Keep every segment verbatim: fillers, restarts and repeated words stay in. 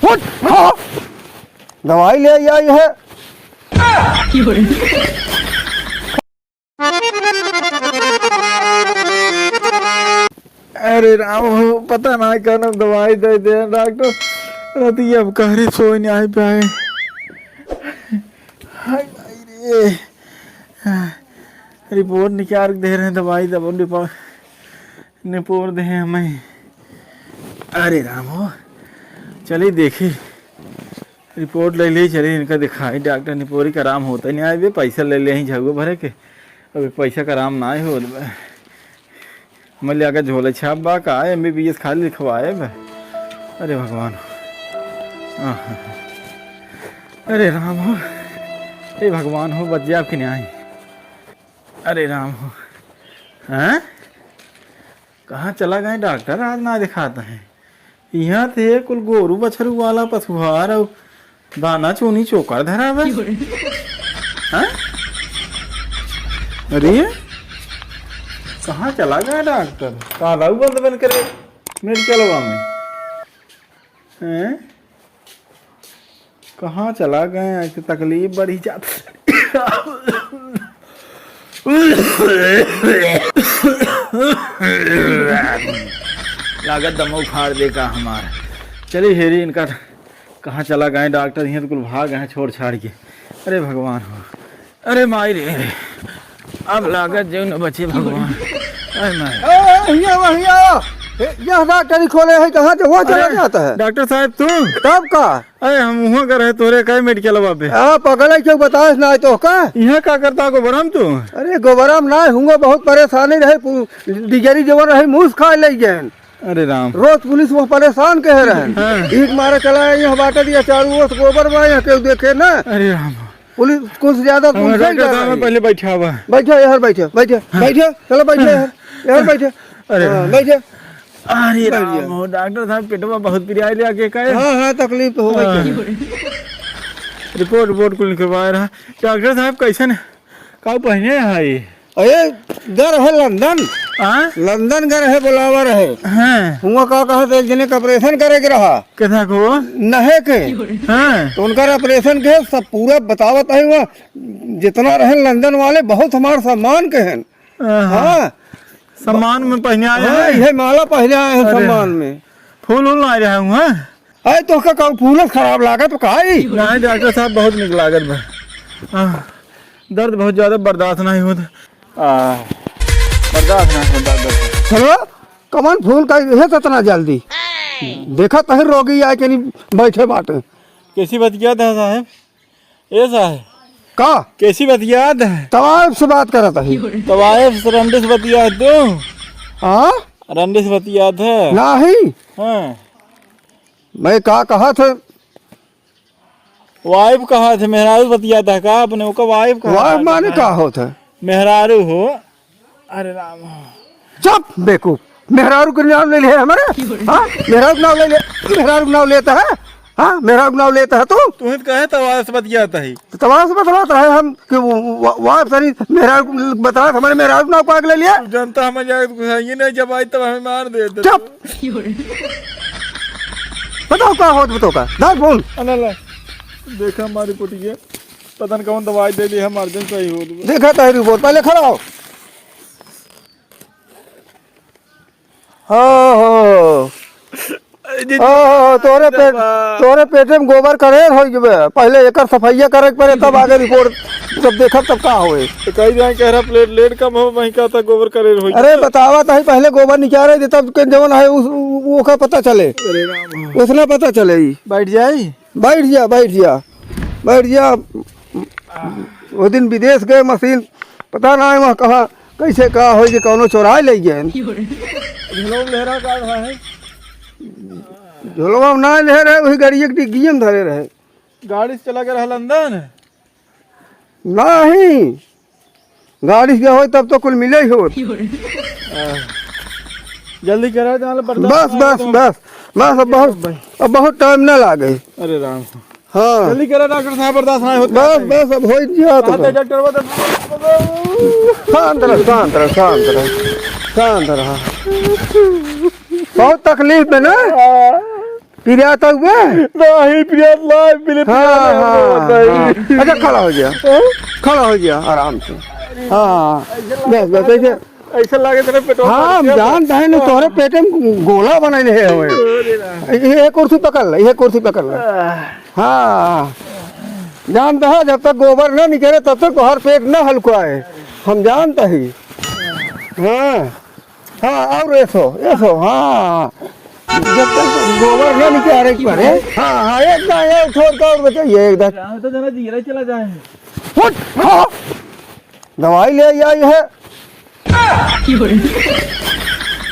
फुट, खा। दवाई ले आई है। अरे राम हो, पता ना कौन दवाई दे दे डॉक्टर। रतिया अब कहरे सोए नहीं आए पाए। हाय भाई रे। रिपोर्ट निकाल के दे रहे हैं दवाई, दवा रिपोर्ट निपोर दे हैं हमें। अरे राम हो, चलिए देखी, रिपोर्ट ले ले, चलिए इनका दिखाई। डॉक्टर निपोरी का आराम होता ही नहीं आए बे, पैसा ले ले ही झगो भरे के, अभी पैसा का आराम ना हो। मैं ले आके झोले छाप बा का, एम बी बी एस खाली लिखवाए बा। अरे भगवान, आहा। अरे राम हो, हे भगवान हो, बच जाए कि नहीं। अरे राम हो, हैं? कहाँ चला गए डॉक्टर, आज ना दिखाता है। यहाँ थे कुल गोरू बछरू वाला पशुहार और दाना चूनी चोकर धरा बा। हाँ? अरे, कहाँ चला गया डॉक्टर? ताला बंद बंद करे मेडिकलवा में। हैं? कहाँ चला गए? आज तो तकलीफ बढ़ी जात। लागत दमो फाड़ दे का हमार। चली हेरी इनका, कहाँ चला गए डॉक्टर? यहाँ तो कुल भाग गए छोड़ छाड़ के। अरे भगवान हो, अरे माई रे, अब लागत जो न बचे भगवान। अरे माई। ए, हिया, हिया। ए, यह डॉक्टरी खोले है, कहाँ से हुआ चला अरे, जाता है? डॉक्टर साहब तू? तब का? अरे हम वहाँ का रहे तोरे का मेडिकलवा पे। हाँ, पकड़े क्यों बतास ना तो का? यहाँ का करता गोबरम तू? अरे गोबरम ना हुआ, बहुत परेशानी रहे, पु-, डिगरी जवन रहे, मूस खा ले गए। अरे राम। रोज पुलिस वो परेशान कह रहे हैं। हाँ। ईंट मारे चला है, यहाँ बाटे दिया चारों ओर से गोबर बा, यहाँ केहू देखे ना। अरे राम। पुलिस कुछ ज्यादा हमारे पुलिस ही डॉक्टर डर साहब रही। पहले बैठा हुआ। बैठो यार, बैठो, बैठो, हाँ। बैठो, चलो बैठो यार, यार बैठो। अरे हाँ, राम। बैठो। अरे बैठ राम गया। हो, डॉक्टर साहब पेटवा बहुत पिराए ले आके कहे। हाँ, हाँ, तकलीफ तो हो गई हाँ। क्या? रिपोर्ट, रिपोर्ट कुल निकलवाए रहा। डॉक्टर साहब कैसन? का पहने है ये? अरे, गर है लंदन। हाँ? लंदन गर है, बुलावा रहे। हाँ। हुआ का कहा तो एक जने का ऑपरेशन करे के रहा। कैसा को? नहे के। हाँ। तो उनका ऑपरेशन के सब पूरा बतावत है वहाँ, जितना रहे लंदन वाले, बहुत हमार सम्मान के हैं। हाँ। हाँ। सम्मान में पहने आए हाँ, हैं। यह माला पहने आए हैं अरे। सम्मान में। फूल उल ना रहा हूँ, हाँ? अरे, तोहका का फूलस खराब लागत बा का ई? नहीं, डॉक्टर साहब, बहुत निक लागत बा। आह, दर्द बहुत ज्यादा बर्दाश्त नहीं होत। आह, बर्दाश्त नहीं होत दर्द। चलो, कमन फूल का इहे तो इतना जल्दी? देखा तही रोगी आए के नहीं बैठे बाटे। कैसी बतियात है साहब? ए साहब। का? कैसी बतियात है? तवायफ से बात करत है। तवायफ से रंडी से बतियात तू? हाँ? रंडी से बतियात है? नहीं। हाँ। मैं का कहा थे? वाइफ कहा थे, मेहरारू बतियात है का अपने? ओका वाइफ कहा वाइफ था माने ना? का होत है? मेहरारू हो। अरे राम। चुप बेवकूफ, मेहरारू के नाम ले ले हमारे? हाँ, मेहरारू के नाम ले ले, मेहरारू के नाम लेता है? हाँ, मेहरारू के नाम लेता है तू? तू ही तो कहे तवायफ से बतियात है। तो तवायफ से बतलाता है हम कि वो, वो, वो आप सारी मेहरारू को बतलात, हमारे मेहरारू के नाम को आग ले लिया। तू जानता हम जाए तो ये नहीं जब आई तब हमें मार दे दे। चुप। बताओ का होत, बताओ का? धार फोन। अनला, देखा हमारी पुटिया, पता न कौन दवाई दे दी है, मार्जिन सही हो। देखा तारी रिपोर्ट, पहले खड़ा हो। हो, हो। अरे जी, ओहो, तोरे पेट, दवा। तोरे पेटे में गोबर करेर होइ गबे। पहले एकर सफाइया करे के पड़े, तब आगे रिपोर्ट, जब देखब तब का होए। तो कही जाए कह रहा प्लेटलेट कम हो, वहीं का था गोबर करेर होइ अरे गबे। बतावा तही, पहले गोबर निकाले दे, तब के जवन है उस, उ-, ओका पता चले। अरे राम। उसना पता चले ई। बैठ जाई? बैठ जा, बैठ जा, बैठ जा। वो दिन विदेश गए मशीन, पता ना है वहाँ कहाँ, कैसे का होइ जे कौनो चोराए ले गए। झोलवा में लहरा का रहा है? झोलवा में ना लहरा है, वही गाड़ी एक डिग्गी में धरे रहे। गाड़ी से चला गया रहा लंदन? नहीं, गाड़ी से होई तब तो कुल मिले ही होत। हाँ। जल्दी करा, जहाँ ले बर्दाश्त बस, ना हो बस, तो बस, बस, अब बहुत, भाई। अब बहुत टाइम ना लागे। अरे राम। हाँ। जल्दी करा डॉक्टर साहब, बर्दाश्त ना होत बस, है। बस, अब हो ही गया तो। हाँ, तो डॉक्टर बता। शांत रह, शांत रह, शांत रह, शांत रह। बहुत तकलीफ में ना? हाँ। पिरात हुए? नहीं, पिरात ना, पिरात हाँ, ना, हाँ, नहीं। हाँ। अच्छा, खड़ा हो जा। हाँ? खड़ा हो जा, आराम से। हाँ, बस, बस, ऐसे। ऐसा लागे तेरे पेटवा हाँ, हम जानत है ना, तोहरे पेटे में गोला बनइले हवे। अरे राम। ये कुर्सी पकड़ ले, ये कुर्सी पकड़ ले। आह। हाँ, जानत है, जब तक गोबर ना निकले, तब तक तोहर पेट ना हल्का है। हम जानत ही। हाँ। हाँ, और ऐसो, ऐसो, हाँ। जब तक गोबर ना निकाले एक बार, हैं? हाँ, हाँ, एक दाएं, एक ठोर का और बचाइए, एक दाएं। यहाँ तो जना जीरा चला जाए। उठ, हाँ। दवाई ले आई है।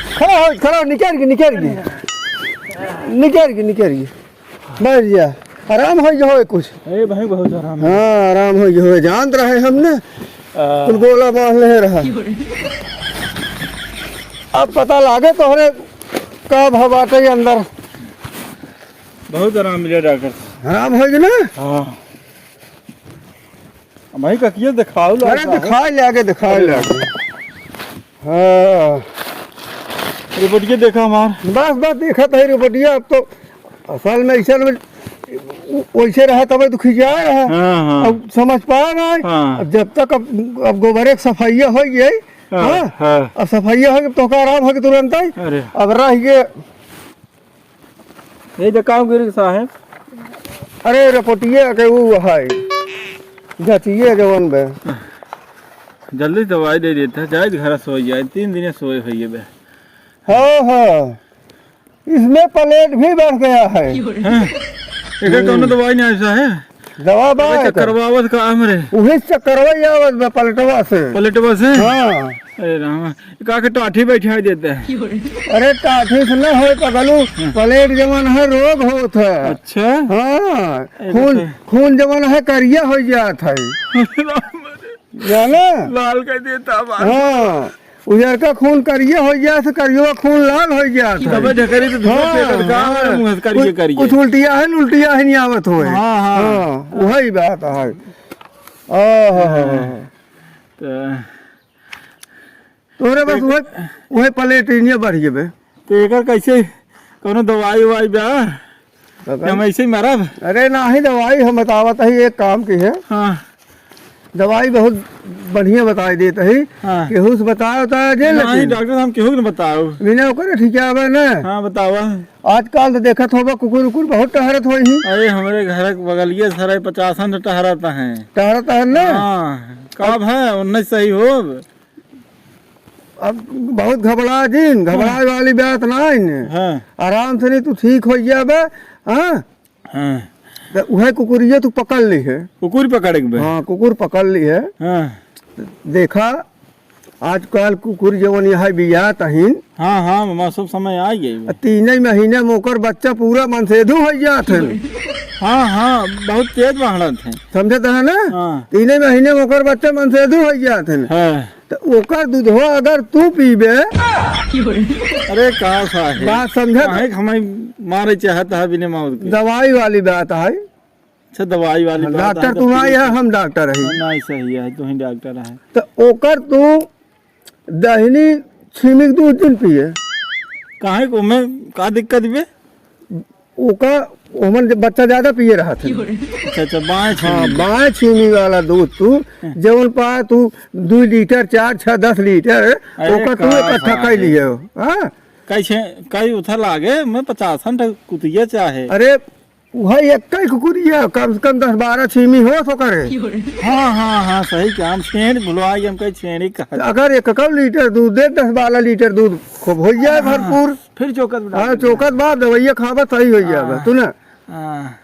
खड़ा हो, खड़ा हो, निकल गई, निकल गई। निकल गई, निकल गई। बैठ जा, आराम होइ गए होए कुछ। अरे भाई, बहुत आराम है। हाँ, आराम होइ गए होए, जानत रहे हमने। आ। कुल गोला बांध ले रहा। अब पता लागे तोहरे का भवा बाटे अंदर। बहुत आराम मिले डॉक्टर साहब। आराम होइ गए ना? हाँ। भाई, ककिया दिखाओ ला अरे, साहब। दिखाए ले आगे, दिखाए ले आगे। हाँ। रिपोर्टिया देखा हमार। बस, बस, देखत है रिपोर्टिया। अब तो असल में, असल में वैसे रहा, तबे तो खिंचा रहा। हाँ, हाँ। अब समझ पा रहा है। हाँ। अब जब तक अब, अब गोबरे के सफाइया होइ गई, हाँ, हाँ? हाँ। अब सफाइया होइ गई, तो का आराम होइ गई तुरंत ही। अरे। अब रह गए ये तो काम गिर साहब। अरे, रपोटिया के ऊ है, जचिए जवन बे। जल्दी दवाई दे देता, जाए घर सोई जाए, तीन दिन सोए होइए बे। हाँ, हाँ, इसमें प्लेट भी बढ़ गया है। हाँ, एकर कौनो दवाई नहीं आया है। दवा बा अरे, एकर। चक्करवावत का हमरे? उही चक्करवा ही आवत बा पलटवा से। पलटवा से? हाँ। अरे राम, का के टाठी बैठाई देते हैं? अरे टाठी से ना होए पगलू, हाँ। प्लेट जवन है रोग होत है। अच्छा। हाँ, अरे खून, तो खून जवन है करिया होइ जात है। अरे राम रे। जाना? लाल कर देता बात। हाँ, उजरका खून करिया होइ जात है, करिया खून लाल होइ जात है। तबे ढकरी तो धुआं हाँ, फेंकत का हाँ। हमारे मुंह से करिए, कुछ, करिए। कुछ उल्टिया है, उल्टिया है नहीं आवत होए। हाँ, हाँ। हाँ, वही बात है। आहा। हाँ। तो तोरे बस एक उहे, उहे प्लेटिनिया बढ़ गए बे। तो एकर कैसे कौनो दवाई उवाई बा? पता कि हम नहीं। ऐसे ही मरब? अरे नाही दवाई हम बतावत ही एक काम की है। हाँ। दवाई बहुत बढ़िया बताई देत ही। हाँ। केहू से बताया बताया जे नहीं, लेकिन डॉक्टर साहब केहू के न बताओ। बिना ओकरे ठीक आवे ना। हाँ, बतावा। आजकल तो देखत होबा कुकुर उकुर बहुत टहरत होई ही। अरे हमरे घर के बगलिए सराय पचासन तो टहरत हैं। टहरत है ना? हाँ, कब है उन्नीस सही हो? अब बहुत घबरा जिन, घबराए हाँ। वाली बात ना है। हाँ। आराम से नहीं तू ठीक हो जाबे। हाँ। हाँ। तो उहे कुकुरिया तू पकड़ ली है। कुकुर पकड़ के बे? हाँ, कुकुर पकड़ ली है। हाँ। देखा, आजकल कुकुर जवन यहाँ बियात अहिन। हाँ, हाँ, मामा, सब समय आ गई। आ तीन ही महीने में ओकर बच्चा पूरा मनसेधु हो जात है। हाँ, हाँ, बहुत तेज बढ़त है। समझत है ना? हाँ। तीन ही महीने में ओकर बच्चा मनसेधु हो जात है। हाँ। तो ओकर दूधवा अगर तू पीबे, अरे का साहेब, बात समझत? काहे के हमारी मारे चाहत है बिना मौत के? दवाई वाली बात है। अच्छा, दवाई वाली बात डॉक्टर है, तो तू ना फिर यह, हम डॉक्टर है। नहीं, सही है, तू ही डॉक्टर है। तो ओकर तू दहिनी छीमी के दूध दिन पिए। काहे को, मैं का दिक्कत बे? ओका, ओमन जब बच्चा ज्यादा पिए रहत है। अच्छा, अच्छा, बाएं हाँ, छीमी। बाएं छीमी वाला दूध तू, हाँ। जवन पा तू दो लीटर, चार, छह, दस लीटर, अरे ओका तू का इकट्ठा साहेब। कर लिए हो, हाँ? कैसे, कई उठा लागे, मैं पचासन ठा कुतिया चाहे। अरे, वही एक ही कुकुरिया, कम से कम दस बारह छीमी हो तो करे। हाँ, हाँ, हाँ, सही कहा, हम छेड़ भुलवा गए, हम कहीं छेड़ी कहा। अगर एक कम लीटर दूध दे, दस बारह लीटर दूध खूब हो जाए हाँ, भरपूर। फिर चौकत बना हाँ, दे। चौकत बाद दवाइया खाबा सही हो जाए, हाँ। तू ना। हाँ।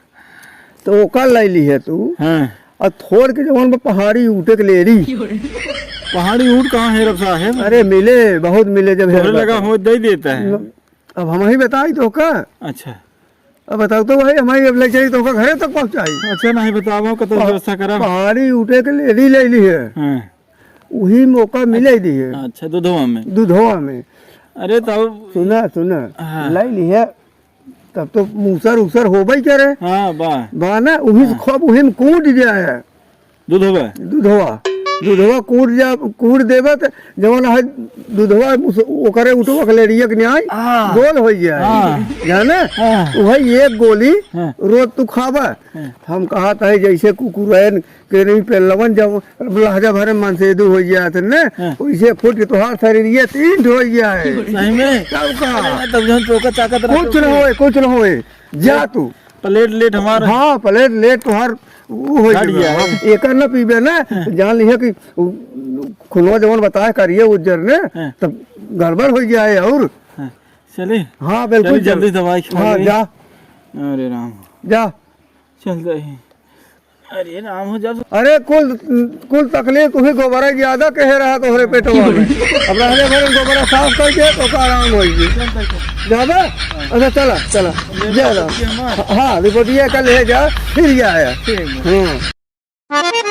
तो ओकर ले ली है तू। हाँ। और थोड़ के जवन बा पहाड़ी ऊँटे के ले ली। पहाड़ी ऊँट कहाँ है रब साहेब? अरे मिले, बहुत मिले जब तोहरे हेर लगा बात। हो, दे देता है। अब हम ही बताई तो का? अच्छा। अब बताओ तो भाई, हमारी अब ले चली तो ओकर घरे तक पहुँचाई। अच्छा, नहीं बतावा, कतौ पहा-, व्यवस्था करब। पहाड़ी ऊँटे के ले ली, ले ली है। हाँ। वही मौका मिले दी है। अच्छा, दुधवा में। दुधवा में। अरे तब सुना, सुना। हाँ। ले ली है, तब तो मूसर उसर होबे करे। हाँ, बा। बा ना, वही से हाँ। खूब वही में कूद जाए। दुधवा? दुधवा। दूधवा कूट जा, कूट देबे त जवन है दूधवा उस, ओकरे उठवा के लेड़िया के न्याय हाँ। गोल होइ जाए। हाँ। जाने? हाँ। वही एक गोली हाँ। रोज तू खाबे। हाँ। हम कहत है जैसे कुकुरैन के नहीं पेलवन जब लहजा भरे मनसेदू होइ जात ने, हाँ। वैसे फूट के तोहार शरीर ये तीन हो जाए। सही में? तब का? अरे, तब जौन चोका चाकत रहा कुछ तो न होए, कुछ न होए। जा तू। प्लेट लेट हमार हाँ, प्लेट लेट तोहार उ होइ घट जाए। गया है। हाँ, एकर न पीबे ना, हाँ। जान लिहे कि उ, खुनवा जवन बताए करिए उज्जर ने, हाँ। तब गड़बड़ होइ जाए और। हाँ, चली। हाँ, बिल्कुल चली, जल्दी चल। दवाई खा हाँ, ली। जा। अरे राम। जा। चल जाई। अरे राम हो जा। अरे कुल, कुल तकलीफ तुही गोबरा ज्यादा कहे रहा तोहरे पेटवा में। अब रहले भरे गोबरा साफ कर दे तो का आराम होई। चल तक। जाबे? अच्छा चला, चला। ले जा रहा। ये हमार। हाँ, रिपोर्टिया कल ले जा, फिर जाया। ठीक है। हाँ।